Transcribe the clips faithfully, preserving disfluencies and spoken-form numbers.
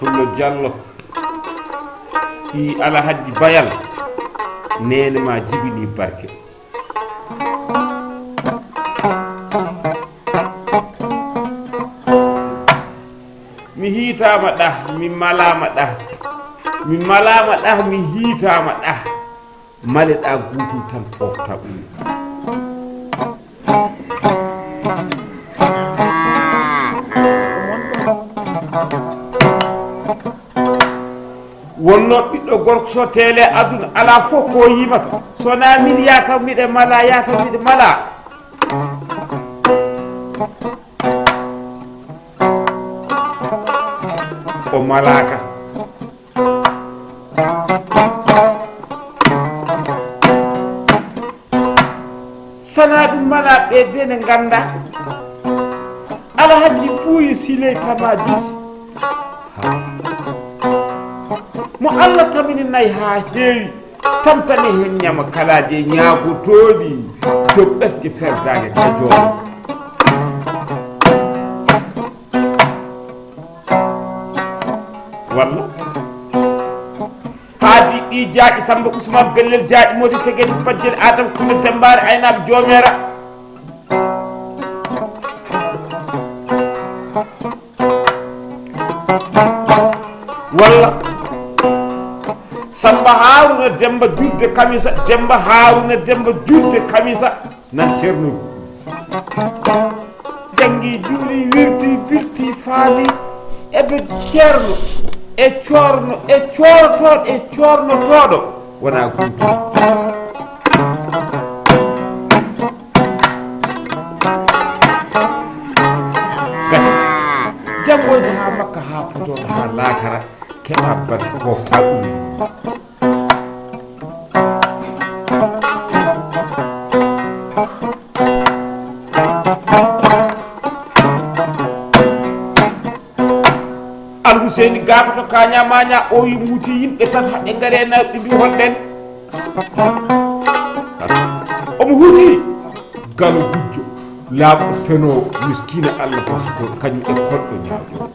Pullo Jallo, ɓii Alhajji Bayal, neene ma jibini barke. Mi hiitaama ɗah, mi malaama ɗah, mi malaama ɗah, mi hiitaama ɗah. Maleɗaa guutu tan pofta ɓuri. Wonno ɓiɗɗo gorko so teele aduna, alaa fof ko yimata. So wonaa min yaaka miɗe mala, yaaka miɗe mala. O malaaka. Sana ɗum mala ɓe de ne ngannda. Alhajji Buuyi Siley Tama Disi. Mo Allah tamini nayi haa heewi. Tamtani heen ñama kalaaje ñaagotooɗi. Joom ɓesnge ferdaange ka joom. Walla? Haadi ɓii jaaƴi Samba Ousmane Bellel jaaƴi Modi Tegedi Bajjel Adam Kune Dembaare Aynaaɓe Joomeera. Walla? Samba Haruna Demba Judde Kamisa, Demba Haruna Demba Judde Kamisa. Nan Ceerno janngi, juuli, wirti, birti, faami, ebe Ceerno e coorno e coorotooɗo e coornotooɗo wonaa gootum. Janngoyde haa Makka, haa Podor, haa Laakara, keɓa barke, ko taa ɗum. Alhuseeni Gaakoto Kaaña Maaña, o wi muuti yimɓe tata, ɓe ngari e nawɓe, ɓe mbi, "Hol ɓen?" Omo huuti Galo Gujjo, laaɓɗo fenoowo, miskiina Allah, parce que kañum e koɗɗo ñaaƴoowo.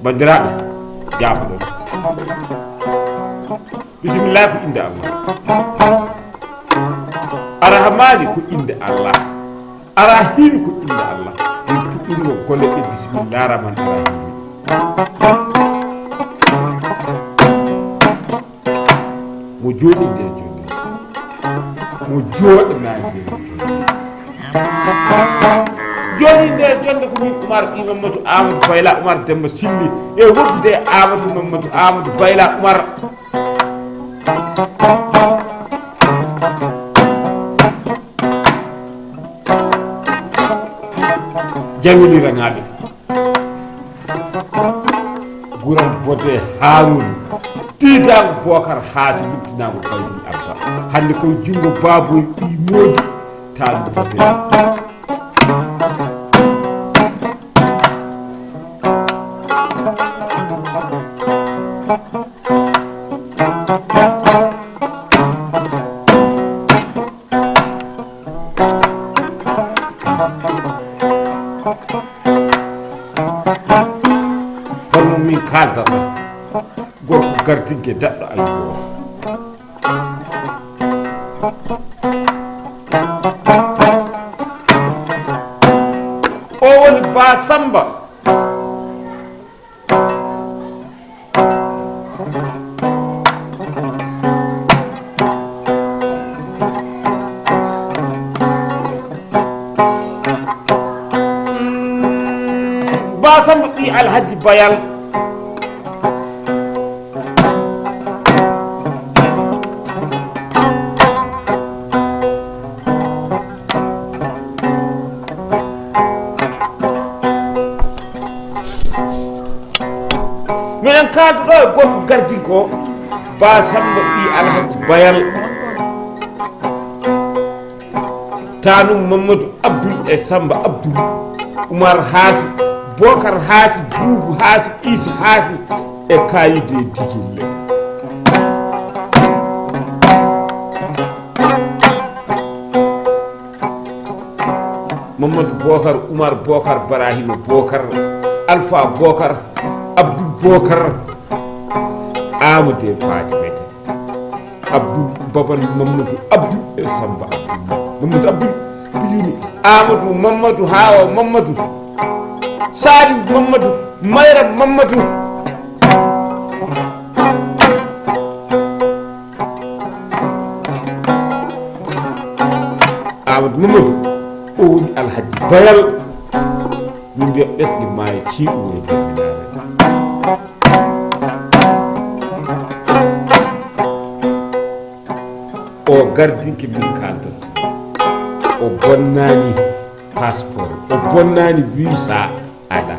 Banndiraaɓe, jaafoɗon. Bismillah ko innde Allah. Arahmaani ko innde Allah. Arahimi ko innde Allah. En puɗɗirima golle ɗe bismillah rahman arahimi. Mo jooɗi nde jonde. Mo jooɗanaani nde jonde. Jooɗi nde jonde ko min Umar ɓii Mamadou Amadou Bayla Umar Demba Silli e wondude e Amadou Mamadou Amadou Bayla Umar. Jawini raŋaaɓe. Guram Bote Haarun, tiidaango Bookar Haasi, luttinaango Baydil Abba. Hannde ko junngo Baaboy ɓii Moodi, taango Bote. Hono min kaaldata, gorko gardinke daɗɗo ayyo. O woni Ba Samba. Ba Samba ɓii Alhaji Bayal. Miɗen kaalda ɗo e gorko gardinko, Ba Samba ɓii Alhaji Bayal, taanum Mamadou Abdoul e Samba Abdoul, Oumar Haasi, Bokar Haasi, Boubou Haasi, Issa Haasi e Kayide Digille. Mamadou Bokar, Oumar Bokar, Barahima Bokar, Alpha Bokar, Abdou Bokar, Amadou e Fatimata. Abdou Baban Mamadou Abdou e Samba Abdou. Mamadou Abdou Biyuni, Amadou Mamadou, Hawa Mamadou, Saliou Mamadou, Mayra Mamadou. Amadou Mamadou, o woni Alhaji Bayal. Min mbiya ɓesngi maayo ciiɗu woni joominaare. O gardinke min kalda. O bonnaani passeport, o bonnaani visa, ala.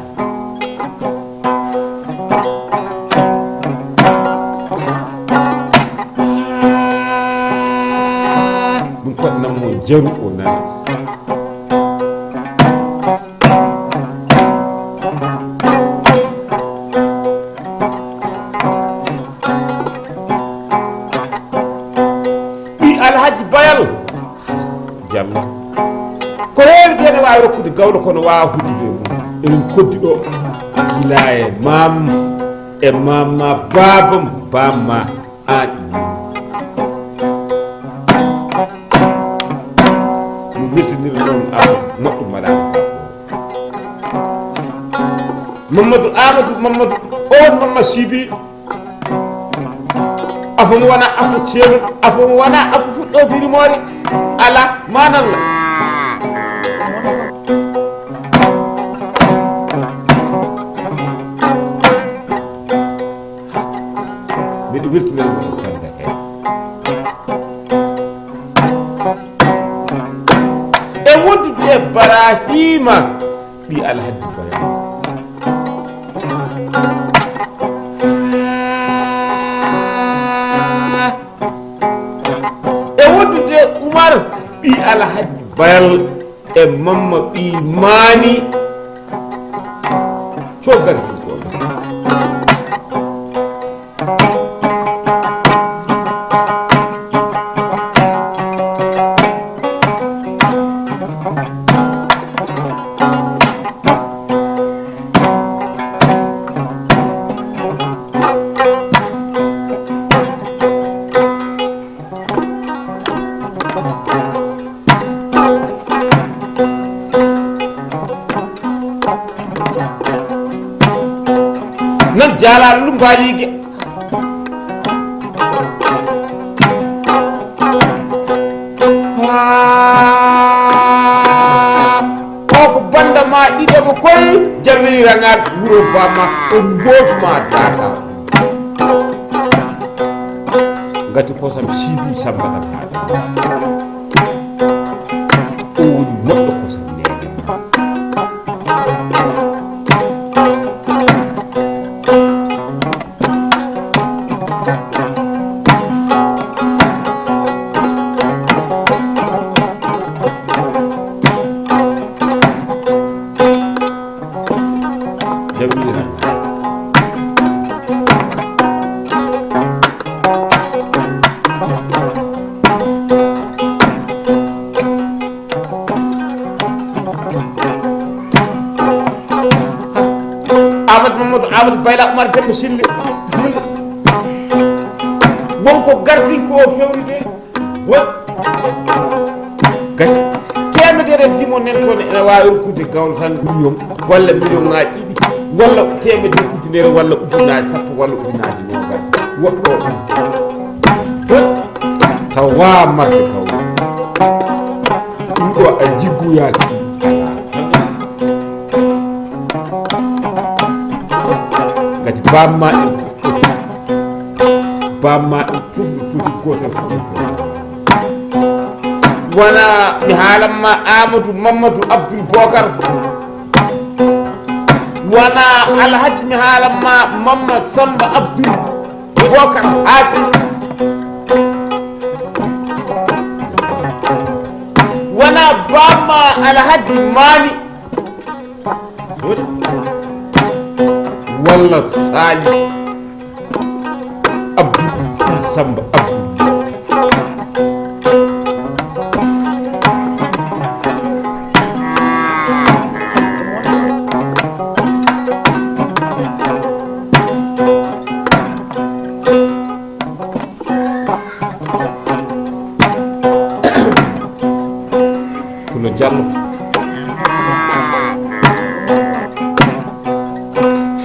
Ɗum ko nammo jaru o nana. Ɓii Alhaji Bayal Jallo. Ko heewi de ene waawi rokkude gawlo, kono waawaa huɗude e mum. Eɗen koddi ɗo gila e maam, e maam ma, baabam, baam ma, aan. Mo weltinir noon Amadou moƴƴo malaaka. Mamadou Amadou, Mamadou, on Mamadou Sibi. Afo mo wona afo ceeɗu, afo mo wona afo fuɗɗo birimoore. Ala, manalla. Miɗo weltinande on kamɓe kay. E wondude e Barahima ɓii Alhaji Bayal. E wondude e Umar ɓii Alhaji Bayal e Mamma ɓii Maani. Coggal ɗum ko. Nan jaalaa lumbaaji ge. O ko banda ma ɗiɗo ko koy jawiri raŋaat wuro bama on mbootu ma dasa. Ngati kosam sibi samba ɗan haɗa. O woni moɗɗo kosam neene. Jawmiran. Amadou Mamadou Amadou Bayla Oumar Demba Sille, Sille. Wonko gardinko o fewrite. Won. Gati. Temedere dimo nen toon ene waawi rokkude gawlo tan million walla million ŋaaji ɗiɗi walla temedere ujunere walla ujunnaaji sappo walla ujunnaaji noogas. Woɗɗo o. Won. Taw waa marde gawlo. Ɗum ɗo a jiggoyaaki. Kadi bamma en fof, bamma en fof no poti gootel fof. Wona mi haalanma Amadou Mamadou Abdoul Bokar. Wona Alhaji mi haalanma Mamadou Samba Abdoul Bokar Hasim. Wona bamma Alhaji Mani. Walla Sali Abdou Samba Abdou.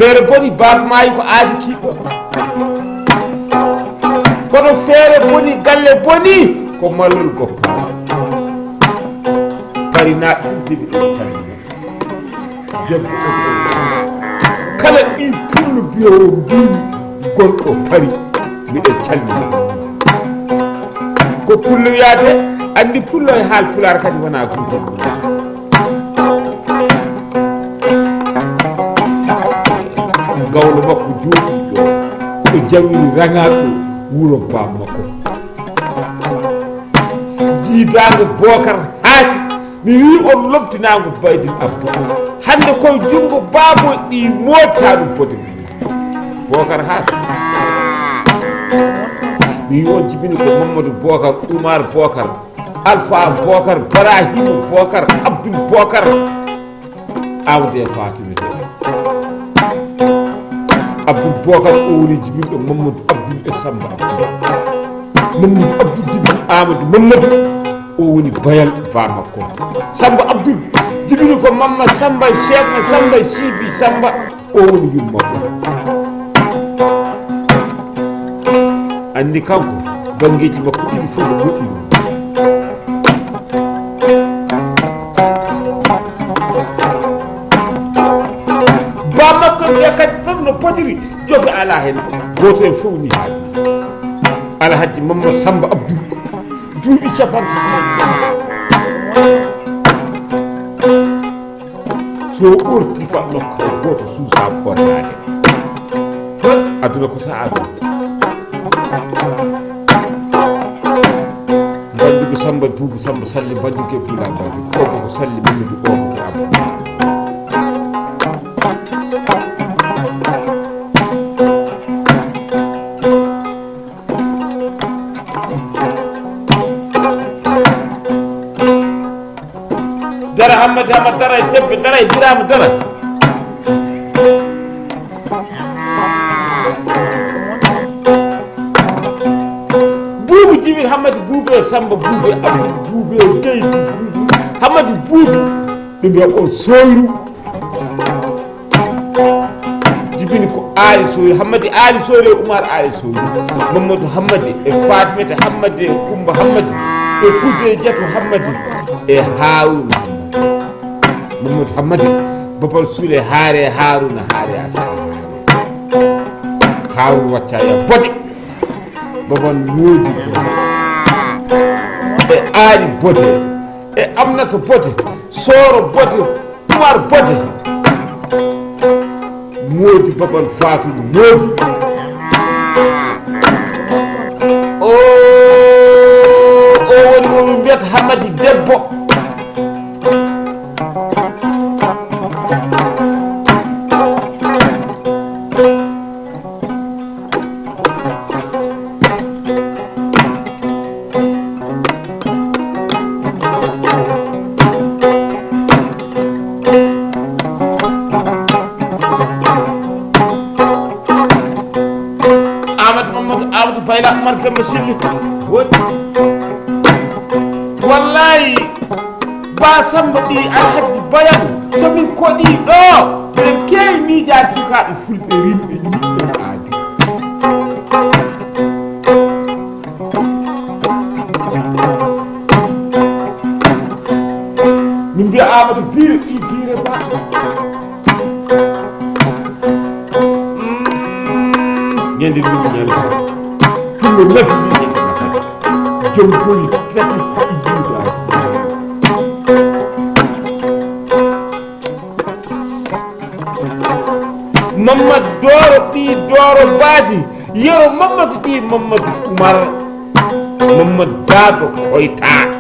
Feere boni, baaba maayi ko aadi kiiɗɗo. Kono feere boni, galle boni, ko malol goppa. Pari naa ɗum de, miɗen calmina. Debbo o, kala ɓii pullo biyowo mbimi gonɗo Pari, miɗen calmina. Ko pullo yaade, anndi pullo e haal pulaar kadi wonaa gootel. Gawlo makko jooɗi ɗo, o jawiri raŋaaɗo wuro baam makko. Jiidaango Bookar Haasi, mi wi on lomtinaango Baydin Abba. Hannde ko junngo baabo ɗi motta ɗum foti. Bookar Haasi. Mi wi on jibini ko Mamadou Bookar, Oumar Bookar, Alpha Bookar, Barahimu Bookar, Abdoul Bookar. Aamadu e Faatumata. Abdoul Bookar, o woni jibinɗo Mamadou Abdoul e Samba Abdoul. Mamadou Abdoul jibini Aamadu Mamadou, o woni bayal ba makko. Samba Abdoul jibini ko Mamma Samba, Ceerno Samba, Siibi Samba, o woni yumma makko. Anndi kanko, banngeeji makko ɗiɗi fof no moƴƴi ɗum. Ba makko mbiya kadi ɗum no potiri, jofe alaa heen. Gooto heen fof ni haaɗi. Alhaji Mamma Samba Abdou, duuɓi capanɗe tati. So ɓorti fa nokka gooto suusa bonnaade. Aduna ko sa aduna. Mbanjugu Samba Buubu Samba Salli, Mbanjugu e Pula Mbanjugu. Obo ko Salli Mamadou, obo ko Abba. Dara Hammadi Hammadi, dara e Sebbe, dara e Biraama, dara. Buubu Jibril Hammadi, Buubu e Samba, Buubu e Abdu, Buubu e Geydi, Buubu Hammadi Buubu. Ɓe mbiya o Soyru. Jibini ko Aali Soyru, Hammadi Aali Soyru e Umar Aali Soyru. Mamadou Hammadi e Fatimata Hammadi e Kumba Hammadi e Kudre Jatu Hammadi e Haruna Hammadi. Mamadou Hammadi, Babal Sule Haare, Haruna Haare, Asana Haare. Haruna Wacca ya Bode. Babal Moodi Bode. E Aali Bode. E Amnata Bode. Sooro Bode. Umar Bode. Moodi Babal Faatudu Moodi. O, o woni mo min mbiyata Hammadi Debbo. Amadou Mamadou Amadou Bayla Oumar Demba Sylli. Woti. Wallahi. Ba Samba ɓii Alhaji Bayal, so min koɗii ɗo, minen keewi miijaade sukaaɓe fulɓe rimɓe ñiɓɓe aadi. Min mbiya Amadou Biire ɓii Biire Ba. Ñande ɗum ñande. Ɗum no nafi ni ñande nafata. Joom boyi tati e juudaas. Mamadou Dooro ɓii Dooro Baadi, Yero Mamadou ɓii Mamadou Umar, Mamadou Daado Koyta.